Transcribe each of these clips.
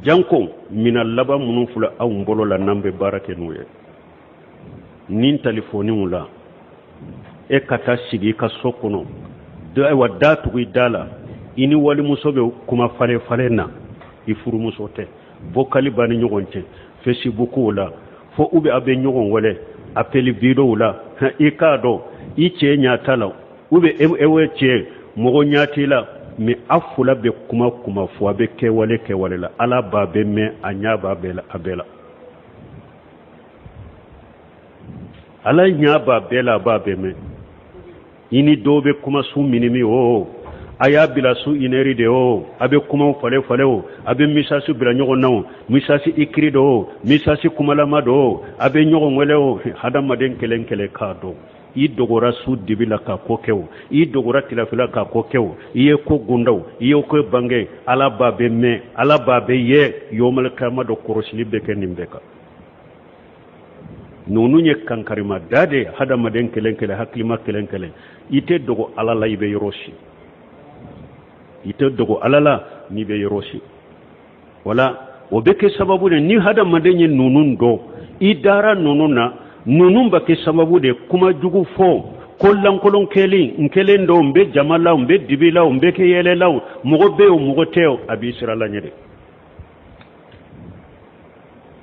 Janko minan laban minnu filɛ anw bolo la n'an bɛ baara kɛ n'u ye nin talifɔniw la, e ka taa sigi i ka so kɔnɔ, ayiwa da tugu i da la, i ni walimuso bɛ kuma falen falen na, i furumuso tɛ, vocal b'a ni ɲɔgɔn cɛ Facebook la, fo u bɛ a bɛ ɲɔgɔn wele appel vidéo la, i k'a dɔn i cɛ ɲɛ t'a la, ou bien e cɛ mɔgɔ ɲɛ t'i la, mais a fila bɛ kuma kuma fɔ, a bɛ kɛwale kɛwale la, Ala b'a bɛɛ mɛn, a ɲɛ b'a bɛɛ la, a bɛɛ la. Ala ɲɛ b'a bɛɛ la, a b'a bɛɛ mɛn. I ni dɔw bɛ kuma su minuit o, a y'a bila su une heure de o, a bɛ kumaw falen falen o, a bɛ message bila ɲɔgɔn na o, message écrit do o, message kumalama do o, a bɛ ɲɔgɔn wele o, hadamaden kelen kelen k'a dɔn. I dogora su dibi la ka ko kɛ o, i dogora tilafila ka ko kɛ o, i ye ko gunda o, i ye ko bange, Ala b'a bɛɛ mɛn, Ala b'a bɛɛ ye, yomal kiyama dɔ kɔrɔsili bɛ kɛ nin bɛɛ kan. Ninnu ye kankarima da de ye hadamaden kelen kelen, hakilima kelen kelen. I tɛ dogo Ala la, i bɛ yɔrɔ si. I tɛ dogo Ala la n'i bɛ yɔrɔ si. Wala o bɛ kɛ sababu de ni hadamaden ye ninnu dɔn, i dara ninnu na, ninnu bɛ kɛ sababu de kuma jugu fɔ, ko lankolon kɛlen, n kelen don, n bɛ jama la, n bɛ dibi la, n bɛ kɛ yɛlɛ la, mɔgɔ bɛ yen o, mɔgɔ tɛ yen, a b'i siran Ala ɲɛ de.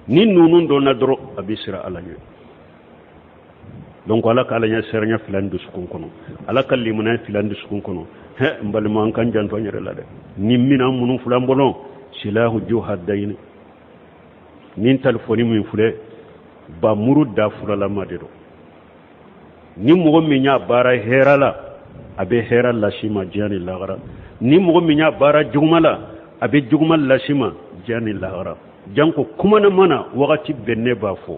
Ni ninnu dɔnna dɔrɔn, a b'i siran Ala ɲɛ. Donc Ala ka Ala ɲɛ siranya fila ni dusukun kɔnɔ, Ala ka limaniya fila ni dusukun kɔnɔ. Hɛ, n balima, an k'an janto an yɛrɛ la dɛ. Ni minan minnu filɛ an bolo, silahu juhadayini, nin talifɔni min filɛ, bamuru da furalama de don. Ni mɔgɔ min y'a baara hɛrɛ la, a bɛ hɛrɛ las'i ma diɲɛ ni lahara. Ni mɔgɔ min y'a baara juguma la, a bɛ juguma las'i ma diɲɛ ni lahara. Janko kumana mana wagati bɛɛ ne b'a fɔ,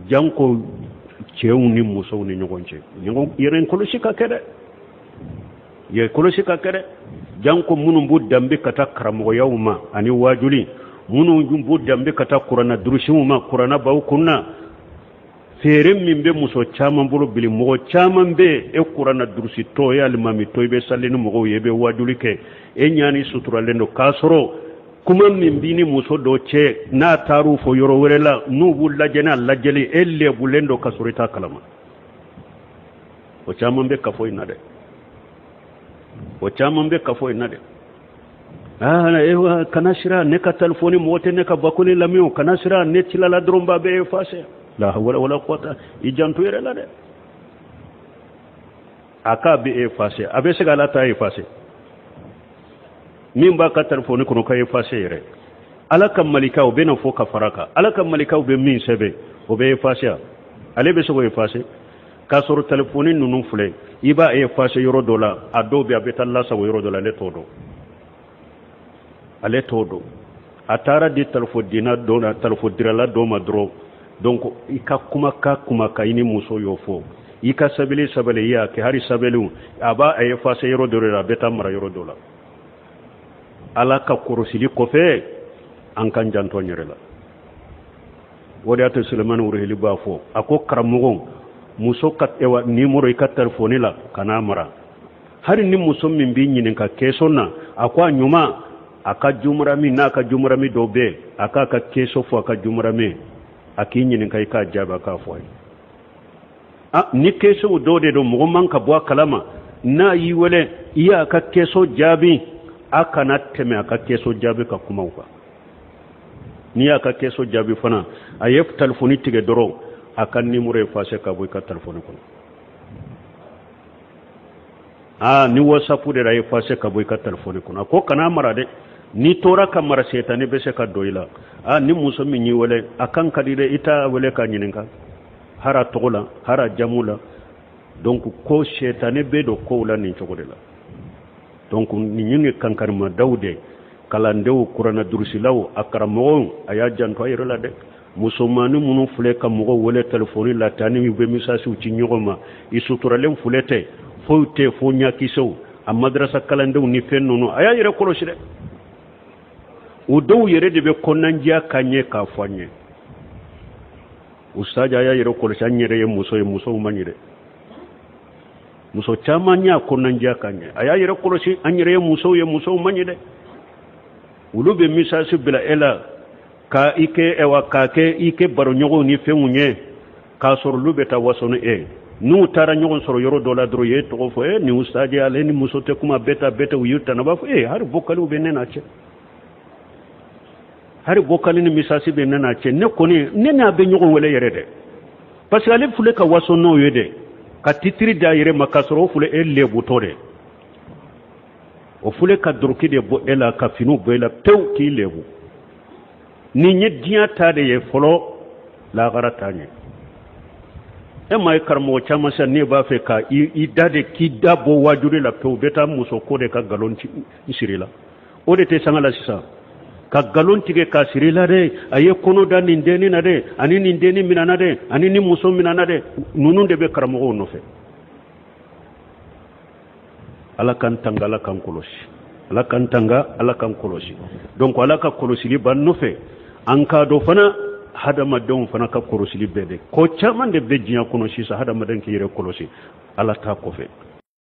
janko cɛw ni musow ni ɲɔgɔn cɛ, ɲɔgɔn yɛrɛ kɔlɔsi ka kɛ dɛ, yɛrɛ kɔlɔsi ka kɛ dɛ. Janko minnu b'u danbe ka taa karamɔgɔyaw ma ani waajuli, minnu b'u danbe ka taa kuranna durusiw ma, kuranna b'aw kunna. Feere min bɛ muso caman bolo bi, mɔgɔ caman bɛ yen, e kuranna durusitɔ, e alimamitɔ, i bɛ sali ni mɔgɔw ye, i bɛ waajuli kɛ, e ɲani suturalen don, k'a sɔrɔ kuma min b'i ni muso dɔ cɛ, n'a taar'u fɔ yɔrɔ wɛrɛ la, n'u b'u lajɛ n'a lajɛli, e lɛbulen don k'a sɔrɔ i t'a kalama. O caman bɛ kafo in na dɛ, o caman bɛ kafo in na dɛ. Aa, kana siran, ne ka telefɔni mɔgɔ tɛ ne ka bakoni lamɛn o, kana siran, ne tilala dɔrɔn ba bɛ effacer. La hawla wala quwwata, i janto yɛrɛ la dɛ. A k'a bɛ effacer, a bɛ se ka Ala ta effacer. Min b'a ka telefɔni kɔnɔ ka effacer yɛrɛ, Ala ka malikaw bɛ na fɔ ka fara kan, Ala ka malikaw bɛ min sɛbɛn o bɛ effacer, ale bɛ se k'o effacer. K'a sɔrɔ telefɔni ninnu filɛ, i b'a effacer yɔrɔ dɔ la, a dɔw bɛ a bɛ taa lasago yɔrɔ dɔ la, ale t'o dɔn, ale t'o dɔn. A taara di telefɔni dɔ la, telefɔni dirala dɔ ma dɔrɔn. Donc i ka kuma ka kuma ka i ni muso y'o fɔ, i ka sabali sabali, i y'a kɛ hali sabaliw, a b'a effacer yɔrɔ dɔ la, a bɛ taa mara yɔrɔ dɔ la. Ala ka kɔrɔsili kɔfɛ, an k'an janto an yɛrɛ la. O de y'a to Sulemani Wurihili b'a fɔ, a ko karamɔgɔ, muso ka ewa nimoro i ka telefɔni la, kan'a mara. Hali ni muso min b'i ɲininka question na, a ko a ɲuman, a ka jumurami n'a ka jumurami dɔ bɛ yen, a k'a ka question fɔ a ka jumurami, a k'i ɲininka, i k'a jaabi, a k'a fɔ a ye. Ni question dɔw de don, mɔgɔ man ka bɔ a kalama, n'a y'i wele, i y'a ka question jaabi, a kana tɛmɛ a ka question jaabi ka kumaw kan. N'i y'a ka question jaabi fana, a ye telefɔni tigɛ dɔrɔn, a ka nimoro effacer ka bɔ i ka telefɔni kɔnɔ. Ni WhatsApp de la, effacer ka bɔ i ka telefɔni kɔnɔ. A ko kana mara dɛ, n'i tora ka mara, setani bɛ se ka don i la. Ni muso min y'i wele, a kan ka di dɛ, i t'a wele k'a ɲininka hara tɔgɔ la, hara jamu la. Donc ko setani bɛ don kow la nin cogo de la. Donc nin ye kankarimadaw de ye, kalandenw, kuranna durusilaw, a karamɔgɔw, a y'a janto a yɛrɛ la dɛ. Musomannin minnu filɛ ka mɔgɔw wele telefɔni la tan, ni u bɛ message ci ɲɔgɔn ma, i suturalen filɛ tɛ, foyi tɛ fo ɲakisɛw, a madarasa kalandenw ni fɛn ninnu, a y'a yɛrɛ kɔlɔsi dɛ. O dɔw yɛrɛ de bɛ kɔnɔnandiya ka ɲɛ k'a fɔ an ye. Ustaz, a y'a yɛrɛ kɔlɔsi, an yɛrɛ ye muso ye, musow man ɲi dɛ. Muso caman y'a kɔnɔnandiya ka ɲɛ, a y'a yɛrɛ kɔlɔsi, an yɛrɛ ye musow ye, musow man ɲi dɛ. Olu bɛ message bila e la ka i kɛ ɛwa k'a kɛ i kɛ baroɲɔgɔnw ni fɛnw ye k'a sɔrɔ olu bɛ taa waso ni e n'u taara ɲɔgɔn sɔrɔ yɔrɔ dɔ la dɔrɔn u ye tɔgɔ fɔ e nin ustadi ale ni muso tɛ kuma bɛɛ ta bɛɛ ta u y'u tana b'a fɔ e hali vocaliw bɛ ne n'a cɛ hali vocal ni message bɛ ne n'a cɛ ne kɔni ne n'a bɛ ɲɔgɔn wele yɛrɛ dɛ parce que ale filɛ ka waso n'o ye dɛ ka titiri d'a yɛrɛ ma k'a sɔrɔ o filɛ e lebutɔ de o filɛ ka doroki de bɔ e la ka finiw bɔ e la pewu k'i lebu nin ye diɲɛ ta de ye fɔlɔ lahara ta ɲɛ e ma ye karamɔgɔ caman sisan n'e b'a fɛ ka i da de k'i da bɔ waajuli la pewu u bɛ taa muso ko de ka nkalon siri la o de tɛ sanga la sisan ka nkalon tigɛ k'a siri la dɛ a ye kɔnɔ da nin dennin na dɛ ani nin dennin minɛna dɛ ani nin muso minɛna dɛ ninnu de bɛ karamɔgɔw nɔfɛ Ala k'an tanga Ala k'an kɔlɔsi Ala k'an tanga Ala k'an kɔlɔsi donc Ala ka kɔlɔsili b'an nɔfɛ an k'a dɔn fana hadamadenw fana ka kɔlɔsili bɛ de ko caman de bɛ diɲɛ kɔnɔ sisan hadamaden k'i yɛrɛ kɔlɔsi Ala ta kɔfɛ.